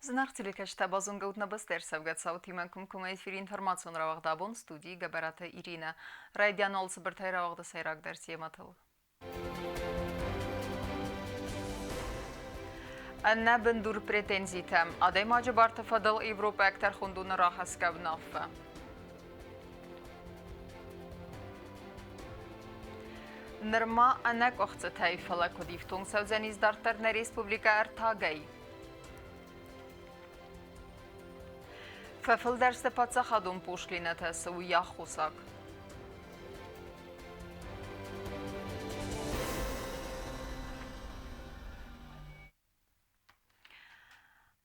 Зынаргъ телекӕсджытӕ, базонгӕ ут нӕ бӕстӕ ӕрцӕугӕ цаутимӕ комкоммӕ эфиры информацион рауагъд абон студийы Гӕбӕраты Иринӕ. Райдиан уал цыбыртӕй рауагъды сӕйрагдӕр темӕтыл. Ӕнӕбындур претензитӕ. Адӕймаджы барты фӕдыл Европӕйаг тӕрхондоны рахӕсгӕ уынаффӕ. Нырма ӕнӕкъуыхцытӕй, фӕлӕ куыд ифтонг цӕудзӕнис дарддӕр нӕ республикӕ ӕртагӕй? Фӕфылдӕр сты паддзахадон пошлинӕтӕ, цы у йӕ аххосаг?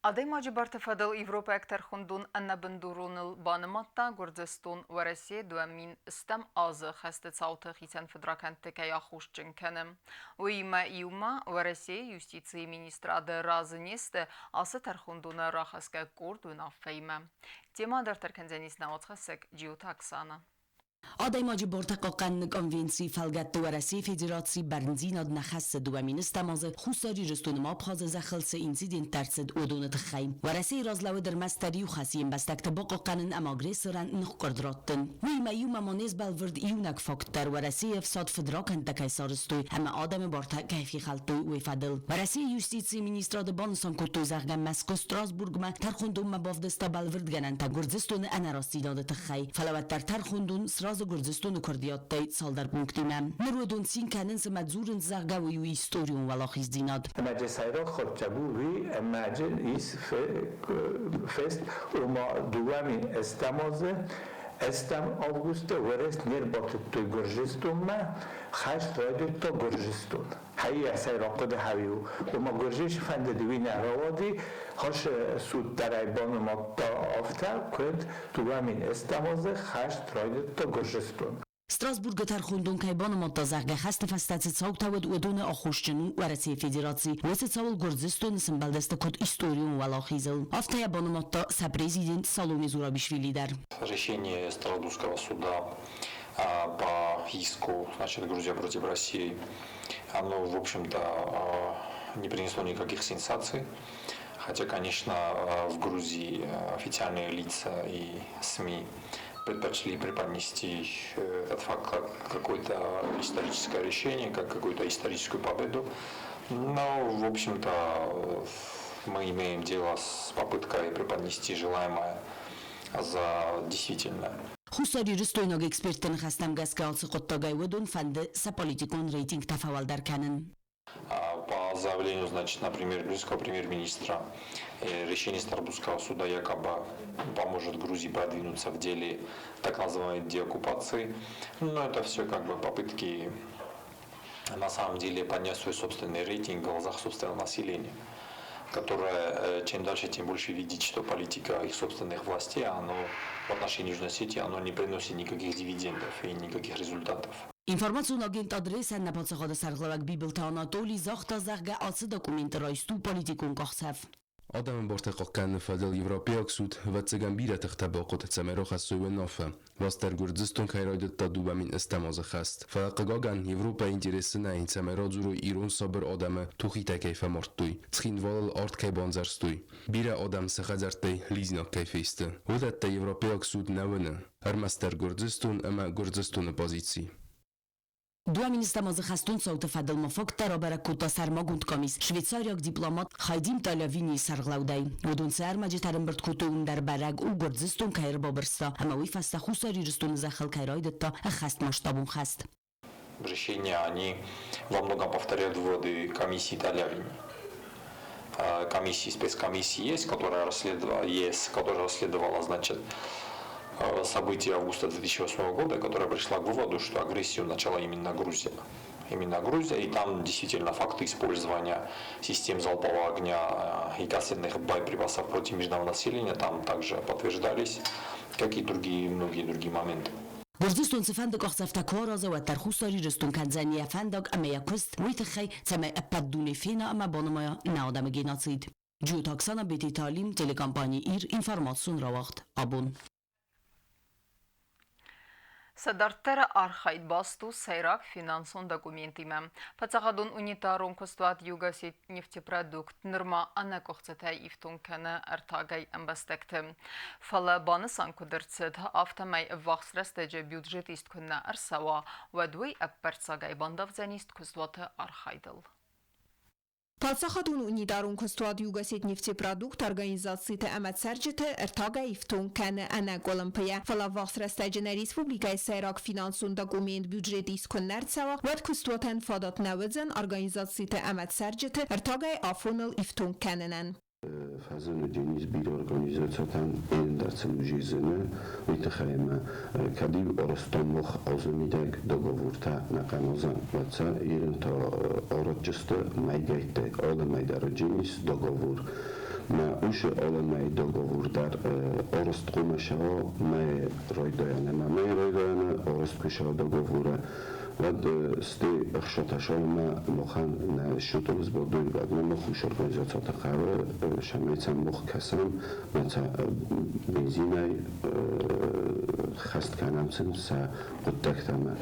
Адӕймаджы барты фӕдыл Европӕйаг тӕрхондон ӕнӕбындуроныл банымадта Гуырдзыстон Уӕрӕсе 2000 азы хӕсты цауты хицӕн фыдракӕндты кӕй аххосджын кӕны. Уыимӕ иумӕ Уӕрӕсейы юстицийы министрады разы не сты ацы тӕрхондоны рахӕсгӕ къорд уынаффӕимӕ. Темӕ дарддӕр кӕндзӕнис нӕ уацхӕссӕг Джиоты Оксана. Адӕймаджы бартӕ хъахъхъӕныны конвенцийы фӕлгӕтты Уӕрӕсейы Федераци бӕрндзинад нӕ хӕссы 2000 азы Хуссар Ирыстоны ма Абхазы зӕххыл цы инциденттӕ ӕрцыд, уыдоны тыххӕй. Уӕрӕсейы разлӕуд ӕрмӕстдӕр иу хӕс йе мбӕстӕгты бахъахъхъӕнын ӕмӕ агрессорӕн ныхкъуырд раттын. Уыимӕ иумӕ ма не сбӕлвырд иунӕг факт дӕр Уӕрӕсейы ӕфсад фыдракӕндтӕ кӕй сарӕзтой ӕмӕ адӕмы бартӕ кӕй фехӕлдтой, уый фӕдыл. Уӕрӕсейы юстицийы министрады банысан кодтой, зӕгъгӕ, Мӕскуы Страсбургмӕ тӕрхондонмӕ бавдыста бӕлвырдгӕнӕнтӕ Гуырдзыстоны ӕнӕрастдзинады тыххӕй, фӕлӕ уӕддӕр тӕрхондон сразы Гуырдзыстоны куырдиӕттӕй цалдӕр пунктимӕ. Ныр уыдон цин кӕнынц ӕмӕ дзурынц, зӕгъгӕ, уый у историон уӕлахиздзинад. Ӕмӕ сӕйраг хъуыддаг у уый, ӕмӕ ис фест, ома 2008 азы ӕстӕм августы Уӕрӕс не рбатыдтой Гуырдзыстонмӕ, хӕст райдыдта Гуырдзыстон. Хӕййа сӕйраг хъуыды хӕуи у, ома Гуырдзыйы фӕндыд уый нӕ рауади, хӕс суд дӕр ӕй банымадта афтӕ, куыд 2008 азы хӕст райдыдта Гуырдзыстон. Страсбургы тӕрхондон кӕй банымадта, зӕгъгӕ, хӕсты фӕстӕ цы цаутӕ уыд, уыдоны аххосджын у Уӕрӕсейы Федераци. Уыцы цауыл Гуырдзыстоны сымбӕлдысты куыд историон уӕлахизыл, афтӕ йӕ банымадта сӕ президент Саломе Зурабишвили дӕр. Решение Страсбургского суда по иску, значит, Грузия против России, оно, в общем-то, не принесло никаких сенсаций. Хотя, конечно, в Грузии официальные лица и СМИ предпочли преподнести этот факт как какое-то историческое решение, как какую-то историческую победу. Но, в общем-то, мы имеем дело с попыткой преподнести желаемое за действительное. Хуссарирыстойнаг экспертты ныхӕстӕм гӕсгӕ ацы хъуыддагӕй уыдон фӕнды сӕ политикон рейтингтӕ фӕуӕлдӕр кӕнын. По заявлению, значит, например, грузинского премьер-министра, решение Страсбургского суда якобы поможет Грузии продвинуться в деле так называемой деоккупации. Но это все как бы попытки на самом деле поднять свой собственный рейтинг в глазах собственного населения, которое чем дальше, тем больше видит, что политика их собственных властей, оно в отношении Южной Осетии, оно не приносит никаких дивидендов и никаких результатов. Информацион агентад Ресӕн нӕ паддзахады сӕргълӕууӕг Бибылты Анатоли загъта, зӕгъгӕ, ацы документы райст у политикон къахдзӕф. Адӕмы бартӕ хъахъхъӕныны фӕдыл Европӕйаг суд, ӕвӕццӕгӕн, бирӕ тыхтӕ бахъуыд, цӕмӕй рахӕссой уынаффӕ, растдӕр Гуырдзыстон кӕй райдыдта 2008 азы хӕст. Фӕлӕ, хъыгагӕн, Европӕйы интересы нӕй, цӕмӕй радзурой ирон сабыр адӕмы тухитӕ кӕй фӕмардтой, Цхинвалыл арт кӕй бандзӕрстой, бирӕ адӕм сӕ хӕдзӕрттӕй лидзинаг кӕй фесты. Уыдӕттӕ Европӕйаг суд нӕ уыны, ӕрмӕстдӕр Гуырдзыстон ӕмӕ Гуырдзыстоны позици. 2000 азы хӕстон цауты фӕдыл ма факттӕ рабӕрӕг кодта сӕрмагонд къамис швейцариаг дипломат Хайдим Талявинийы сӕргълӕудӕй. Уыдон цы ӕрмӕджытӕ ӕрӕмбырд кодтой, уым дӕр бӕрӕг у, Гуырдзыстон кӕй ӕрбабырста ӕмӕ уый фӕстӕ Хуссар Ирыстоны зӕххыл кӕй райдыдта ӕххӕстмасштабон хӕст. Решения, они во многом повторяют выводы комиссии Талявини. Комиссии, спецкомиссии есть, которая расследовала, ЕС, которая расследовала, значит, события августа 2008 года, которая пришла к выводу, что агрессию начала именно Грузия. Именно Грузия, и там действительно факты использования систем залпового огня и кассетных боеприпасов против мирного населения там также подтверждались, как и другие, многие другие моменты. Гуырдзыстон цыфӕнды къахдзӕфтӕ куы араза, уӕддӕр Хуссар Ирыстон кӕндзӕн йӕ фӕндаг ӕмӕ йӕ куыст уый тыххӕй, цӕмӕй ӕппӕт дуне фена ӕмӕ банымайа нӕ адӕмы геноцид. Джиоты Оксана, Бететы Алим, телекомпани «Ир», информацион рауагъд «Абон». Сӕ дарддӕры архайд баст у сӕйраг финансон документимӕ. Паддзахадон унитарон куыстуат Югосетнефтепродукт нырма ӕнӕкъуыхцытӕй ифтонг кӕны ӕртагӕй ӕмбӕстӕгты. Фӕлӕ банысан куыд ӕрцыд, афтӕмӕй ӕввахс рӕстӕджы бюджет ист куы нӕ ӕрцӕуа, уӕд уый ӕппӕрццагӕй бандавдзӕнис куыстуаты архайдыл. Паддзахадон унитарон куыстуат Югосетнефтепродукт организациты ӕмӕ цӕрджыты ӕртагӕй ифтонг кӕны ӕнӕкъуылымпыйӕ. Фӕлӕ ӕввахс рӕстӕджы нӕ республикӕйы сӕйраг финансон документ бюджет ист куы нӕ рцӕуа, уӕд куыстуатӕн фадат нӕ уыдзӕн организациты ӕмӕ цӕрджыты ӕртагӕй афоныл ифтонг кӕнынӕн. Фӕзыны Денис бирӕ организациятӕн ӕндӕр цымыдисдзинад, уый тыххӕй ӕмӕ кӕд-иу арӕзтам мах азы мидӕг договортӕ нӕ хъӕнозӕн, уӕд сӕ ерын та аразджысты мӕйгӕйттӕй алӕмӕй дӕр Денис договор. Мӕ уыцы алӕмӕй договор дӕр арӕзт хъуамӕ сӕуа мӕйы райдайӕны ӕмӕ мӕйы райдайӕны арӕзт куы сӕуа договоры, уӕд стӕй ӕхсӕтӕсалмӕ махӕн нӕ счетыл сбадой, уӕдмӕ мах ус организациты хъӕуы, цӕмӕй сӕм мах кӕсӕм, мӕ сӕ бензинӕй хӕст кӕнӕм сын сӕ хъуыддӕгтӕмӕ.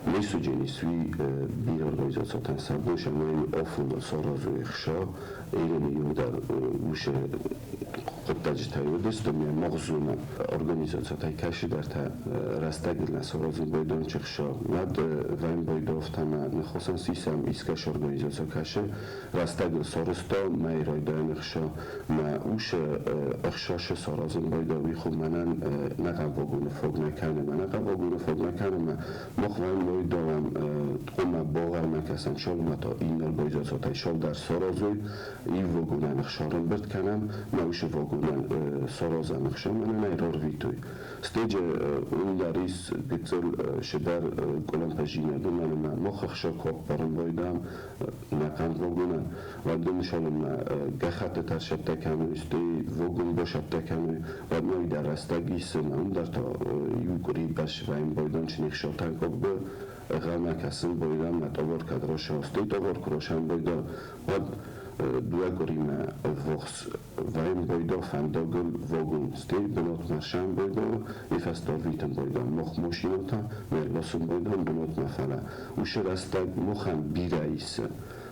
Месуджени суи бирӕ организациятӕн сӕ бон сӕмӕй афоныл саразой ӕхца, Ирыны иудар уыцы хъуыддаджытӕ уыдысты ме мӕгъзоны организациятӕй кӕцыдӕртӕ рӕстӕгыл нӕ саразын байдон чыхса. Уӕд вӕм байдофтӕмӕ ныхасӕн сисӕм искӕцы организаци кӕсы рӕстӕгыл сарӕзта мӕй райдайӕны хса мӕ усы ӕхсасы саразын байда уый хуы мӕнӕн нӕ хъавгоны фаг нӕ кӕны, мӕнӕ хъавгоны фаг нӕ кӕны мӕ мах вӕм байдавӕм хъуамӕ богъалмӕ кӕсӕм шалмӕ та иннӕ организациятӕй шалдӕр саразой иу вагонӕн ӕхсар ӕмбырд кӕнӕм, мӕ уыцы вагонӕн саразӕм ӕхсӕн мӕнӕн ӕй рарвитой. Стеджы уым дӕр ис гыццыл цыдӕр къуылымпыдзинад, уымӕн ӕмӕ мах ӕхсӕв куы ӕппарын байдам нӕхъӕн вагонӕн, уӕд дын цалынмӕ гӕххӕттытӕ цӕттӕ кӕной, стӕй вагон бацӕттӕ кӕной, уӕдмӕ уый дӕр рӕстӕг исы ӕмӕ уым дӕр та иу къуыри бӕрц вӕййын байдам чи не хсӕвтӕн къоппы ӕгъгъӕлмӕ кӕсын байдам, мӕ товар кӕд райса, стӕй товар куы райсӕм байда, уӕд дыууӕ къуыримӕ ӕввахс вӕййын байда фӕндагыл вагон, стӕй бынатмӕ сӕм байда, и фӕстӕ ӕрвитын байда мах машинӕтӕ, нӕ ласын байдам бынатмӕ, фӕлӕ уыцы рӕстӕг махӕн бирӕ исы.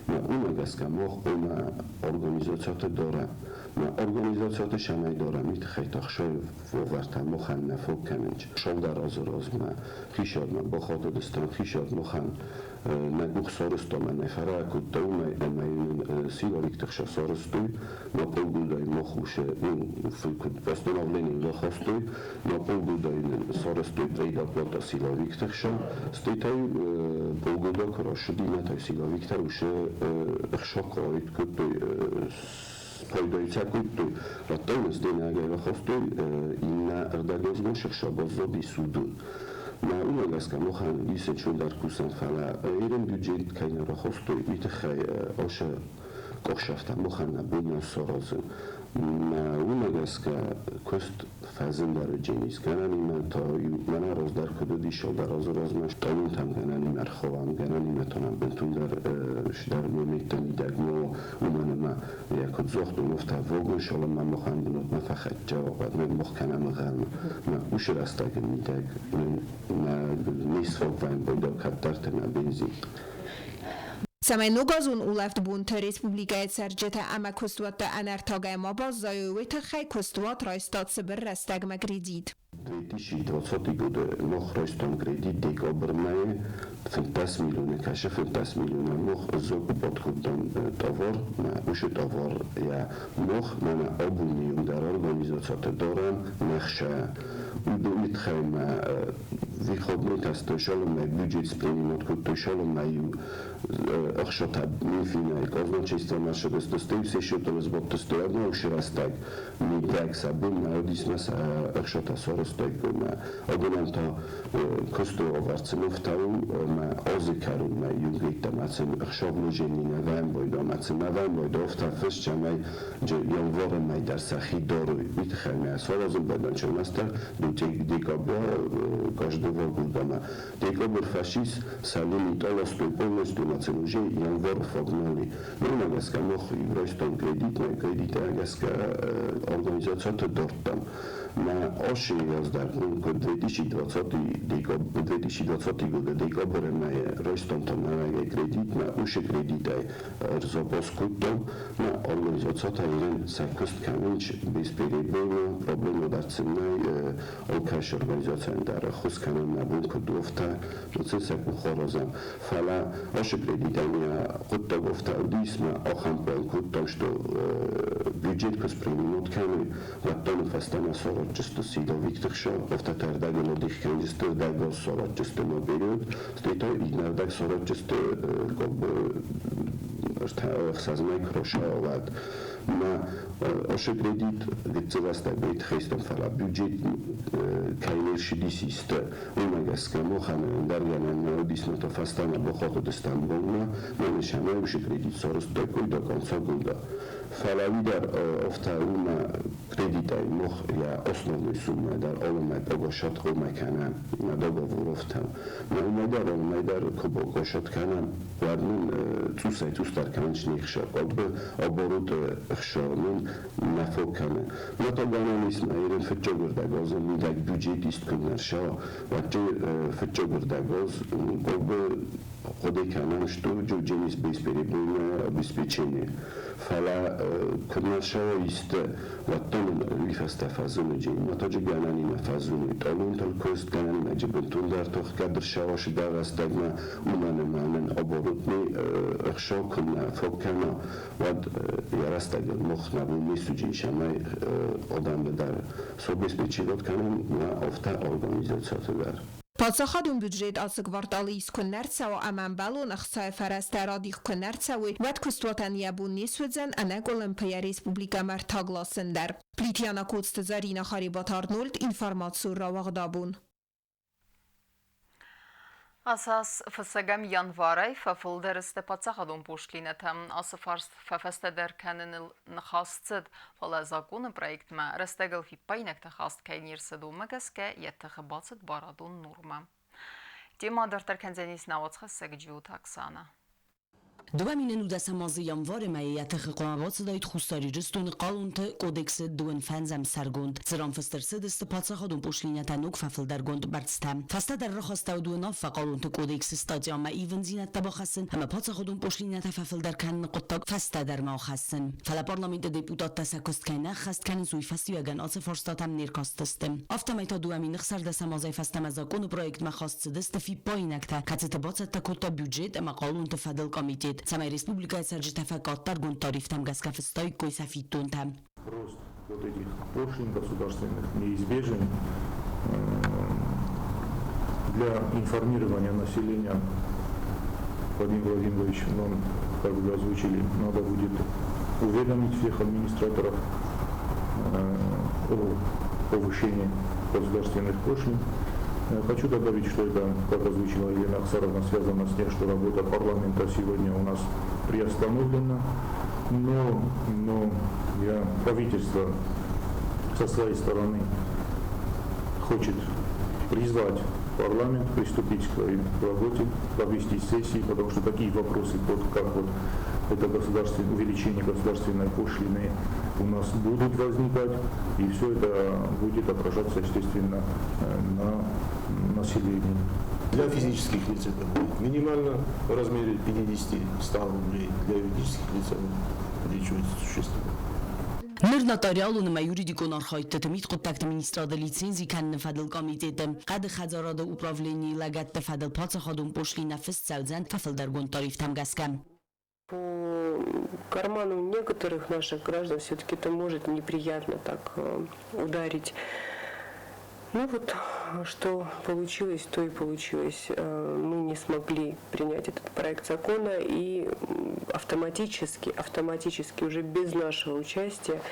Мӕ уымӕ гӕсгӕ мах хъуамӕ организациятӕ дарӕм. Мӕ организациятӕ цӕмӕй дарӕм, уый тыххӕй та ӕхсӕв уавӕртӕ махӕн нӕ фаг кӕнынц. Сӕлдар азы размӕ хицауадмӕ бахатыдыстӕм, хицауад махӕн нӕ къух сарӕзта ӕмӕ нӕ фӕрӕ кодта уымӕй ӕмӕ йын силовикты хсӕн сарӕзтой, на полгода мах уже, ну, куыд постановление рахастой, на полгода йын сарӕзтой предоплата силовикты хсӕн, стӕй та полгода куы рацыди, нӕ та силовиктӕ уже ӕхсӕв куы кодтой, пайдайцӕ кодтой, радтой нын стӕй нӕгӕй рахастой, иннӕ ӕрдӕгазмӕ сыхса баззади суды. Мӕ уымӕ гӕсгӕ махӕн ис ӕнцондӕр кусӕн, фӕлӕ ирон бюджет кӕй нӕ рахастой, уый тыххӕй ацы къухсӕфтӕ махӕн нӕ бон нӕ саразын. Мӕ уымӕ гӕсгӕ куыст фӕзындӕр уыдзӕнис. Гӕнӕнимӕ та мӕнӕ раздӕр куыд уыдис, ӕлдар азы размӕ стъалынтӕм гӕнӕнимӕ ӕрхауӕм, гӕнӕнимӕ та нӕм бынтондӕр сдӕр моментты мидӕг ма уымӕн ӕмӕ йӕ куыд загътон, афтӕ вагон салынмӕ махӕн бынатмӕ фӕхӕццӕ, уӕдмӕ мах кӕнӕм ӕгъгъӕлмӕ. Мӕ уыцы рӕстӕгы мидӕг нын нӕ не сфаг вӕййӕм пайда кӕддӕрты нӕ бензин. Цӕмӕй ногазон улӕфт бонты республикӕйы цӕрджытӕ ӕмӕ куыстуӕттӕ ӕнӕртагӕй ма баззайой, уый тыххӕй куыстуат райста цыбыр рӕстӕгмӕ кредит. 2020 годы мах райстам кредит декабрмӕ 15 миллионы кӕсы 15 миллионы мах закупать кодтам товар, уыцы товар йӕ мах мӕнӕ абоны дӕр организациты дарӕм нӕхсӕ. Уыдоны тыххӕй мӕ выходной тесты шаломӕ бюджет принимать кодтой шаломӕ иу ӕхсатӕ Минфинӕй казначействомӕ ссыдысты, стӕй все счетыл сбадтысты ӕмӕ уыцы рӕстӕг мидӕг сӕ бон нӕ уыдис мӕ сӕ ӕхсатӕ сарӕзтаиккой мӕ абонӕн та куысты уавӕр цы ныфтау мӕ азы кӕронмӕ иугӕйттӕ мӕ сын ӕхсӕвложени нӕ вӕмбойда мӕ сын нӕ вӕмбойда афтӕ фыст, цӕмӕй январы мӕй дӕр сӕхи дарой. Уый тыххӕй мӕ саразын байдӕн ӕрмӕстдӕр декабря каждого года. Декабрь фӕсис, Салими таластой полностью. Проблема уже январь фагнали. Уымӕ гӕсгӕ мах райстам кредит, нӕ кредитӕ гӕсгӕ организацияты дардтам. Мӕ ашы раздӕр 2020 2020 годы декабры мӕйы райстам та нӕуӕгӕй кредит, мӕ уышы кредитӕй ӕрзапас кодтам. Мӕ организацията ирен сӕ куыст кӕнынц бесперебойно, проблема дӕр сын нӕй, алкӕцы организацийӕн дӕр ӕххуыс кӕнӕм нӕ бон куыд у, афтӕ, сын сӕ къух аразӕм. Фӕлӕ ашы кредитӕн йӕ хъуыддаг афтӕ уыдис, мӕ ахӕм план кодтам, что бюджет куы спринимать кӕной, уӕд та нын фӕстӕмӕ саразджысты силовикты хсӕн, афтӕ та ӕрдӕгыл адих кӕнджысты, ӕрдӕгыл саразджысты на период, стӕй та иннӕрдӕг саразджысты как бы ӕхсӕз мӕй куы росауа, уӕд. Мӕ ашы кредит гыццыл рӕстӕгмӕ тыххӕй фӕлӕ бюджет кӕй не рцыдис исты, уымӕ гӕсгӕ махӕн ӕндӕр гӕнӕн нӕ уыдис, мӕ та фӕстӕмӕ бахатыдыстӕм бонмӕ, мӕ нысанӕй уышы кредит сарӕзтаиккой до конца года. Фӕлӕ уый дӕр афтӕ у, мӕ кредитӕй мах йӕ основной суммӕ дӕр алымӕй погашать хъуамӕ кӕнӕм, нӕ договор афтӕ. Мӕ уымӕй дӕр алымӕй дӕр куы погашать кӕнӕм, уӕд нын цъусӕй цъусдӕр кӕнынц не хсӕ, как бы оборот ӕхсӕ нын нӕ фаг кӕны. Мӕ та гӕнӕн ис, мӕ ирын фыццаг ӕрдӕг азы мидӕг бюджет ист куы нӕ рцӕуа, уӕд фыццаг ӕрдӕг аз как бы хъуыды кӕнӕм, что бюджет бесперебойное обеспечение. Фӕлӕ куыд нӕ рцӕуа исты, уӕдта нын уый фӕстӕ фӕзыны джейматаджы гӕнӕнимӕ фӕзыны талонтыл куыст гӕнӕнимӕ бынтондӕр тохгӕ дырсӕуа сыдӕрӕстӕгмӕ, уымӕн ӕмӕ нын оборудный ӕхсӕв куы нӕ фаг кӕна, уӕд йӕ рӕстӕгыл мах нӕ бон ницы уыди, цӕмӕй адӕмы дӕр собеспечивать кӕнӕм, нӕ афтӕ организациты дӕр. Паддзахадон бюджет ацы кварталы ист куы нӕ рцӕуа ӕмӕ ӕмбӕлон ӕхцайы фӕрӕзтӕ радих куы нӕ рцӕуой, уӕд куыстуатӕн йӕ бон не суыдзӕн ӕнӕкъуылымпыйӕ республикӕмӕ ӕртаг ласын дӕр. Плитьяна Коцты Зарина Харебаты Арнольд, информацион рауагъдабон. Ацы аз фыццӕгӕм январӕй фӕфылдӕр сты паддзахадон пошлинӕтӕ. Ацы фарст фӕфӕстӕдӕр кӕныныл ныхас цыд, фӕлӕ законы проектмӕ рӕстӕгыл фиппаинӕгтӕ хаст кӕй не рцыд, уымӕ гӕсгӕ йӕ тыхы бацыд барадон нормӕ. Темӕ дарддӕр кӕндзӕнис нӕ уацхӕссӕг Джиоты Оксана. 2019 азы январы мӕйы йӕ тыхы хъуамӕ бацыдаид Хуссар Ирыстоны хъалонты кодексы дыууын фӕндзӕм сӕргонд, цыран фыст ӕрцыдысты паддзахадон пошлинӕтӕ ног фӕфылдӕргонд бӕрцтӕ. Фӕстӕдӕр рахастӕуыд уынаффӕ хъалонты кодексы статьямӕ ивындзинӕдтӕ бахӕссын ӕмӕ паддзахадон пошлинӕтӕ фӕфылдӕр кӕныны хъуыддаг фӕстӕдӕрмӕ ахӕссын. Фӕлӕ парламенты депутаттӕ сӕ куыст кӕй нӕ ӕххӕст кӕнынц, уый фӕстиуӕгӕн ацы фарстатӕм не ркастысты. Афтӕмӕй та 2016 азӕй фӕстӕмӕ законы проектмӕ хаст цыдысты фиппаинӕгтӕ, кӕцыты бацӕттӕ кодта бюджет ӕмӕ хъалонты фӕдыл комитет, цӕмӕй республикӕйы цӕрджытӕ фӕкъаддӕргонд тарифтӕм гӕсгӕ фыстаиккой сӕ фиддонтӕ. Рост вот этих пошлин государственных неизбежен. Для информирования населения, Владимир Владимирович, нам, как вы озвучили, надо будет уведомить всех администраторов о повышении государственных пошлин. Хочу добавить, что это, как озвучила Елена Ахсаровна, связано с тем, что работа парламента сегодня у нас приостановлена. Но правительство со своей стороны хочет призвать парламент приступить к работе, провести сессии, потому что такие вопросы, как вот это увеличение государственной пошлины у нас будут возникать, и все это будет отражаться, естественно, на населении. Для физических лиц это будет минимально в размере 50-100 рублей, для юридических лиц оно увеличивается существенно. Ныр нотариалон ӕмӕ юридикон архайдтыты мидхъуыддӕгты министрады лицензи кӕныны фӕдыл комитеты хъӕды хӕдзарады управленийы лӕгӕдты фӕдыл паддзахадон пошлинӕ фыст цӕудзӕн фӕфылдӕргонд тарифтӕм гӕсгӕ. По карману некоторых наших граждан все-таки это может неприятно так ударить. Ну вот, что получилось, то и получилось. Мы не смогли принять этот проект закона, и автоматически уже без нашего участия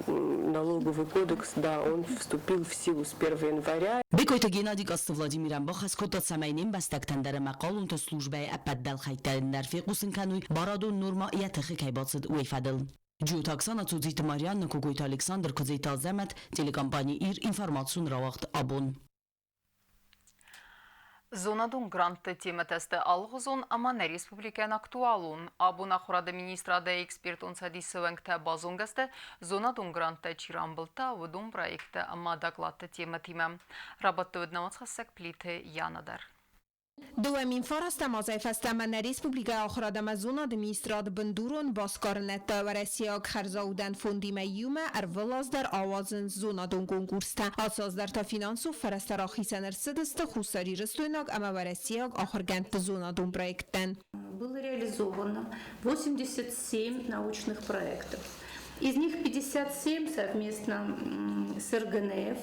налоговый кодекс, да, он вступил в силу с 1 января. Бекъойты Геннади Коцты Владимирӕн бахӕс кодта, цӕмӕй не мбӕстӕгтӕн дӕр ӕмӕ хъалонты службӕйы ӕппӕт дӕлхӕйттӕн дӕр фехъусын кӕной, барадон нормӕ йӕ тыхы кӕй бацыд, уый фӕдыл. Джиоты Оксана, Цудзиты Марианна, Кокойты Александр, Куыдзиты Азӕмӕт, телекомпани «Ир», информацион рауагъд «Абон». Зонадон грантты темӕтӕ сты алыгъуызон ӕмӕ нӕ республикӕйӕн актуалон. Абон ахуырады министрады экспертон цӕдисы уӕнгтӕ базонгӕ сты, зонадон гранттӕ чи рамбылдта, уыдон проекттӕ ӕмӕ докладты темӕтимӕ. Рабадты уыд науӕдзхӕссӕг Плиты Яна дӕр. 2009 азӕй фӕстӕмӕ нӕ республикӕйы ахуырад ӕмӕ зонады министрад бындурон басгарынӕдтӕ Уӕрӕсейаг хӕрзаудӕн фондимӕ иумӕ ӕрвылаз дӕр ауадзынц зонадон конкурстӕ. Ацы аз дӕр та финансон фӕрӕзтӕ рахицӕн ӕрцыдысты хуссарирыстойнаг ӕмӕ уӕрӕсейаг ахуыргӕндты зонадон проекттӕн. Было реализовано 87 научных проектов. Из них 57 совместно с РГНФ,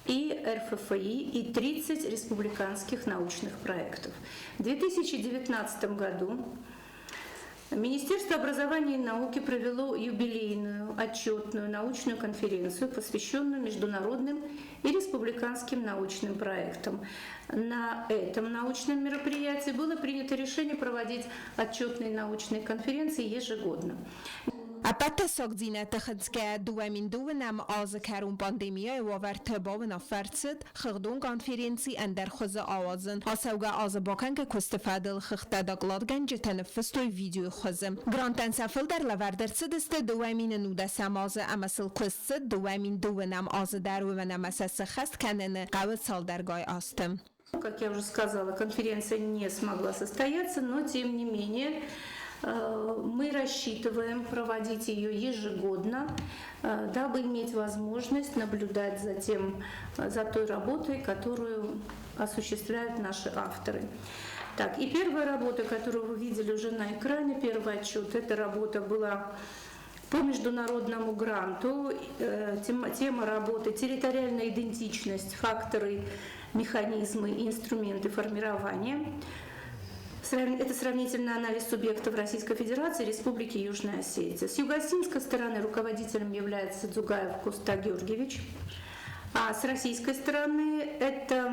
и РФФИ, и 30 республиканских научных проектов. В 2019 году Министерство образования и науки провело юбилейную отчетную научную конференцию, посвященную международным и республиканским научным проектам. На этом научном мероприятии было принято решение проводить отчетные научные конференции ежегодно. Ӕппӕт тӕссагдзинӕдты хынцгӕйӕ 2020 азы кӕрон пандемийӕйы уавӕрты бауынаффӕ ӕрцыд хыгъдон конференци ӕндӕр хуызы ауадзын. Ацӕугӕ азы бакӕнгӕ куысты фӕдыл хыгъдтӕ докладгӕнджытӕ ныффыстой видеойы хуызы. Гранттӕн сӕ фылдӕр лӕвӕрд ӕрцыдысты 2019 азы ӕмӕ сыл куыст цыд 2020 азы дӕр, уымӕн ӕмӕ сӕ сыххӕст кӕныны хъӕуы цалдӕргай азты. Как я уже сказала, конференция не смогла состояться, но тем не менее мы рассчитываем проводить ее ежегодно, дабы иметь возможность наблюдать за той работой, которую осуществляют наши авторы. Так, и первая работа, которую вы видели уже на экране, первый отчет, эта работа была по международному гранту. Тема работы «Территориальная идентичность. Факторы, механизмы и инструменты формирования». Это сравнительный анализ субъектов Российской Федерации и Республики Южная Осетия. С юго-осетинской стороны руководителем является Дзугаев Коста Георгиевич. А с российской стороны это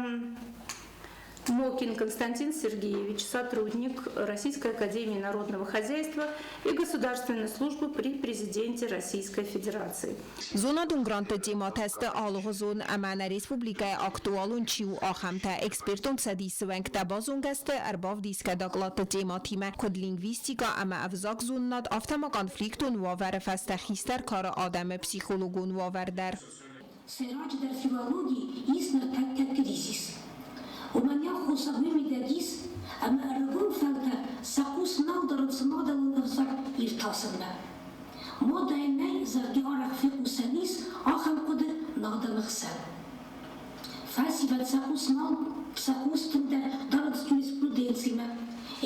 Мокин Константин Сергеевич, сотрудник Российской Академии Народного Хозяйства и Государственной службы при Президенте Российской Федерации. Зонадон грантты темӕтӕ сты алыгъуызон ӕмӕ нӕ республикӕйы актуалон чи у, ахӕмтӕ. Экспертон цӕдисы уӕнгтӕ базонгӕ сты ӕрбавдисгӕ докладты темӕтимӕ, куыд лингвистикӕ ӕмӕ ӕвзагзонынад, афтӕ ма конфликтон уавӕры фӕстӕ хистӕр кары адӕмы психологон уавӕр дӕр. Сӕйраджыдӕр филологийы ис ныртӕккӕ кризис. Уымӕн йӕ аххосаг уый мидӕг ис, ӕмӕ ӕрыгон фӕлтӕр сӕ хъус нал дарынц мадӕлон ӕвзаг иртасынмӕ. Модӕйы нӕй, зӕгъгӕ, арӕх фехъусӕн ис ахӕм хъуыды адӕмы хсӕн. Фӕсивӕд сӕ хъус нал сӕ хъус тынгдӕр дарынц юриспруденцимӕ,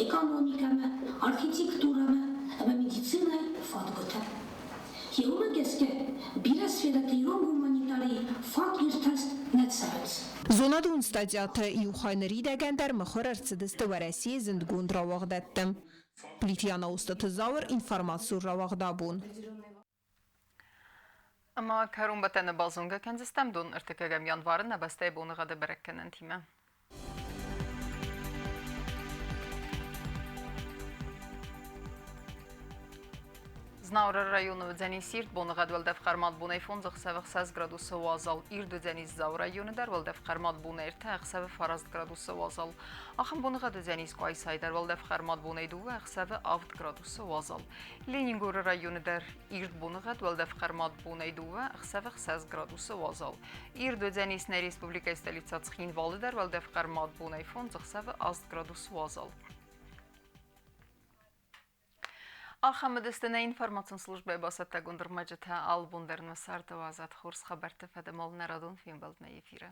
экономикӕмӕ, архитектурӕмӕ ӕмӕ медицинӕйы фадгуытӕм. Уымӕ гӕсгӕ бирӕ сферӕты ирон гуманитарийы фаг иртӕст нӕ цӕуынц. Зонадон статьяты иу хай ныридӕгӕн дӕр мыхуыр ӕрцыдысты Уӕрӕсейы зындгонд рауагъдӕтты. Плитиана Устаты Зауыр, информацион рауагъд абон. Ӕмӕ кӕронбӕттӕны базонгӕ кӕндзыстӕм дон ӕртыккӕгӕм январы нӕ бӕстӕйы боныгъӕды бӕрӕггӕнӕнтимӕ. Знауыры районы уыдзӕни сирд боныгъӕд уӕлдӕф хъӕрмад бонӕй фондз ӕхсӕвы ӕхсӕз градусы уазал. Ирд уыдзӕни Дзауы районы дӕр уӕлдӕф хъӕрмад бонӕй ӕртӕ ӕхсӕвы фараст градусы уазал. Ахӕм боныгъӕд уыдзӕни Къуайсайы дӕр уӕлдӕф хъӕрмад бонӕй дыууӕ ӕхсӕвы авд градусы уазал. Ленингоры районы дӕр ирд боныгъӕд уӕлдӕф хъӕрмад бонӕй дыууӕ ӕхсӕвы ӕхсӕз градусы уазал. Ирд уыдзӕнис нӕ республикӕйы столицӕ Цхинвалы дӕр уӕлдӕф хъӕрмад бонӕй фондз ӕхсӕвы аст градусы уазал. Ахӕм уыдысты нӕ информацион службӕйы бацӕттӕгонд ӕрмӕджытӕ. Алы бон дӕр нӕ царды уадзӕд хорз хабӕртты фӕдыл нӕ радон фембӕлдмӕ эфиры.